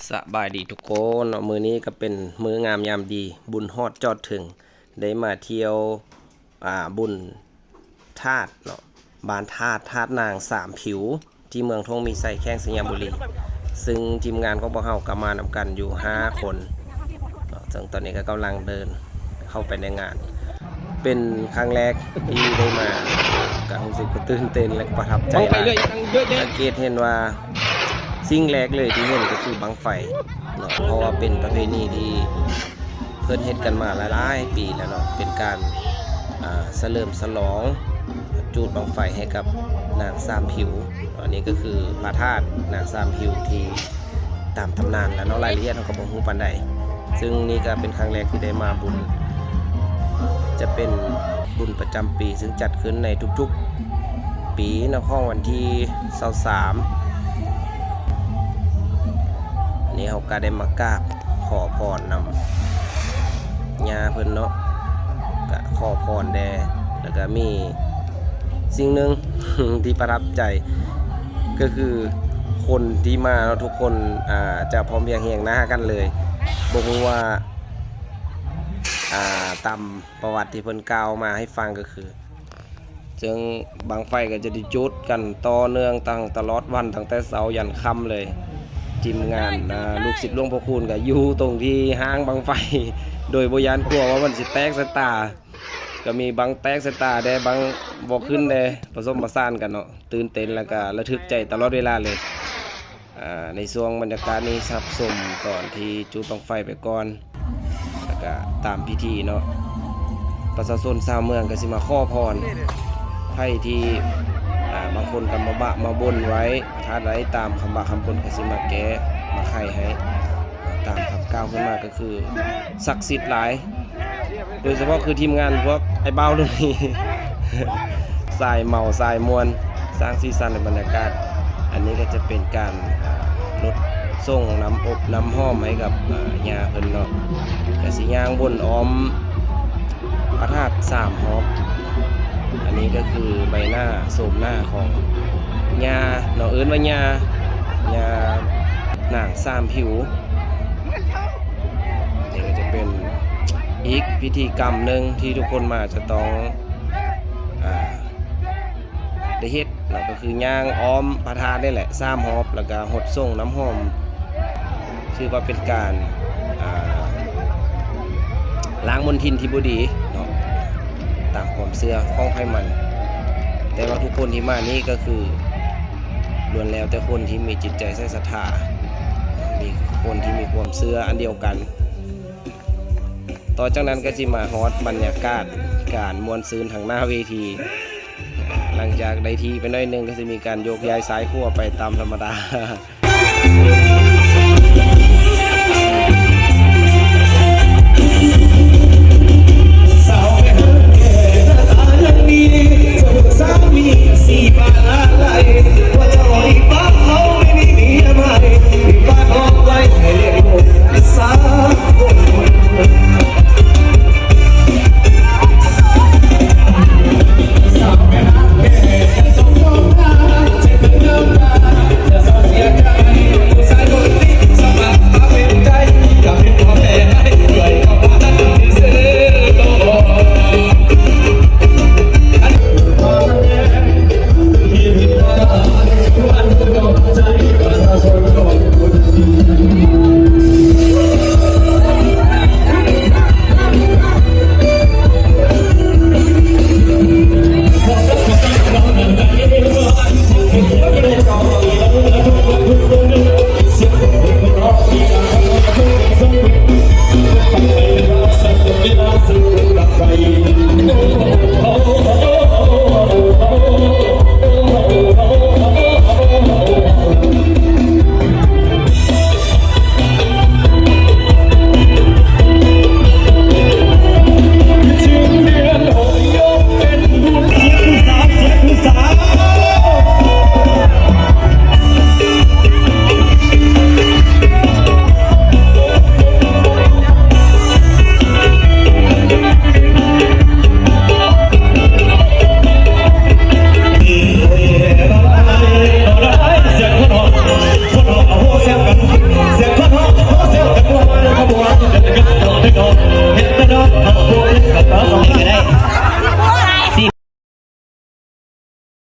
ສະບາຍດີທຸກຄົນເນາະ, ມື້ນີ້ກໍເປັນມື້ງາມຍາມດີ ບຸນຮອດຈອດເຖິງ ໄດ້ມາທ່ຽວ ອ່າ ບຸນທາດເນາະ, ບ້ານທາດ ທາດນາງສາມຜິວ ທີ່ເມືອງທົ່ງມີໄຊ ແຂວງໄຊຍະບູລີ, ຊຶ່ງທີມງານຂອງພວກເຮົາກໍມານຳກັນຢູ່ຫ້າຄົນເນາະ, ເຊິ່ງຕອນນີ້ກໍກຳລັງເດີນເຂົ້າໄປໃນງານ. ເປັນຄັ້ງແລກທີ່ໄດ້ມາ ກໍຮູ້ສຶກວ່າຕື່ນເຕັ້ນ ແລະ ປະທັບໃຈຫຼາຍ. ສັງເກດເຫັນວ່າສິ່ງແລກເລີຍທີ່ເຫັນກໍຄືບັ້ງໄຟເນາະ, ເພາະວ່າເປັນປະເພນີທີ່ເພິ່ນເຮັດກັນມາຫຼາຍໆປີແລ້ວເນາະ, ເປັນການ ອ່າ ສະເຫຼີມສະຫຼອງຈູດບັ້ງໄຟໃຫ້ກັບນາງສາມຜິວ. ອັນນີ້ກໍຄືພະທາດນາງສາມຜິວທີ່ ຕາມຕຳນານແຫຼະເນາະ, ລາຍລະອຽດເຮົາກໍບໍ່ຮູ້ປານໃດ. ຊຶ່ງນີ້ກໍເປັນຄັ້ງແລກທີ່ໄດ້ມາບຸນ, ຈະເປັນບຸນປະຈຳປີ ຊຶ່ງຈັດຂຶ້ນໃນທຸກໆປີເນາະ, ຂອງວັນທີຊາວສາມ. ນີ້ເຮົາກໍໄດ້ມາກາບຂໍພອນນຳຍ່າເພິ່ນເນາະ, ກໍຂໍພອນແດ່. ແລ້ວກໍມີສິ່ງໜຶ່ງທີ່ປະທັບໃຈ ກໍຄືຄົນທີ່ມາເນາະ ທຸກຄົນ ອ່າ ຈະພ້ອມພຽງຮຽງໜ້າກັນເລີຍ. ບໍ່ຮູ້ວ່າ ອ່າ ຕາມປະຫວັດທີ່ເພິ່ນກ່າວມາໃຫ້ຟັງກໍຄື ເຊິ່ງບັ້ງໄຟກໍຈະໄດ້ຈູດກັນຕໍ່ເນື່ອງຕັ້ງຕະຫຼອດວັນ ຕັ້ງແຕ່ເຊົ້າຢັນຄ່ຳເລີຍ. ທີມງານ ອ່າ ລູກສິດຫຼວງພໍ່ຄູນກໍຢູ່ຕົງທີ່ຮ້າງບັ້ງໄຟ ໂດຍບໍ່ຢ້ານກົວວ່າມັນຊິແຕກໃສ່ຕາ. ກໍມີບັ້ງແຕກໃສ່ຕາແດ່ ບັ້ງບໍ່ຂຶ້ນແດ່ ປະສົມປະສານກັນເນາະ, ຕື່ນເຕັ້ນ ແລ້ວກໍລະທຶກໃຈຕະຫຼອດເວລາເລີຍ. ອ່າ ໃນຊ່ວງບັນຍາກາດນີ້ ຮັບຊົມຕອນທີ່ຈູດບັ້ງໄຟໄປກ່ອນ ແລ້ວກໍຕາມພິທີເນາະ, ປະຊາຊົນຊາວເມືອງກໍຊິມາຂໍພອນ. ໃຜທີ່ ອ່າ ບາງຄົນກໍມາບະມາບົນໄວ້ ຖ້າໄດ້ຕາມຄຳບະຄຳບົນ ກໍຊິມາແກ້ມາໄຂໃຫ້. ຕາມຄຳກ່າວຂຶ້ນມາກໍຄືສັກສິດຫຼາຍ, ໂດຍສະເພາະຄືທີມງານພວກອ້າຍບ່າວລຸ້ນນີ້ ສາຍເມົາສາຍມ່ວນ ສ້າງສີສັນໃນບັນຍາກາດ. ອັນນີ້ກໍຈະເປັນການ ອ່າ ລົດສົ່ງນ້ຳອົບນ້ຳຫອມໃຫ້ກັບ ອ່າ ຍ່າເພິ່ນເນາະ, ກໍຊິຍ່າງວົນອ້ອມພະທາດສາມຮອບ. ອັນນີ້ກໍຄືໃບໜ້າໂສມໜ້າຂອງຍ່າເນາະ, ເອີ້ນວ່າຍ່າ ຍ່ານາງສາມຜິວ. ນີ້ກໍຈະເປັນອີກພິທີກຳໜຶ່ງທີ່ທຸກຄົນມາຈະຕ້ອງ ອ່າ ໄດ້ເຮັດເນາະ, ກໍຄືຍ່າງອ້ອມພະທາດນີ້ແຫຼະສາມຮອບ ແລ້ວກໍຫົດສົ່ງນ້ຳຫອມ, ຖືວ່າເປັນການ ອ່າ ລ້າງມົນທິນທີ່ບໍ່ດີເນາະ ຕາມຄວາມເຊື່ອຂອງໃຜມັນ. ແຕ່ວ່າທຸກຄົນທີ່ມານີ້ກໍຄື ລ້ວນແລ້ວແຕ່ຄົນທີ່ມີຈິດໃຈໃສ່ສັດທາ, ມີຄົນທີ່ມີຄວາມເຊື່ອອັນດຽວກັນ. ຕໍ່ຈາກນັ້ນກໍຊິມາຮອດບັນຍາກາດການມ່ວນຊື່ນທາງໜ້າເວທີ. ຫຼັງຈາກໄດ້ທີ່ໄປໜ້ອຍໜຶ່ງ ກໍຊິມີການໂຍກຍ້າຍຊ້າຍຂວາໄປຕາມທຳມະດາ.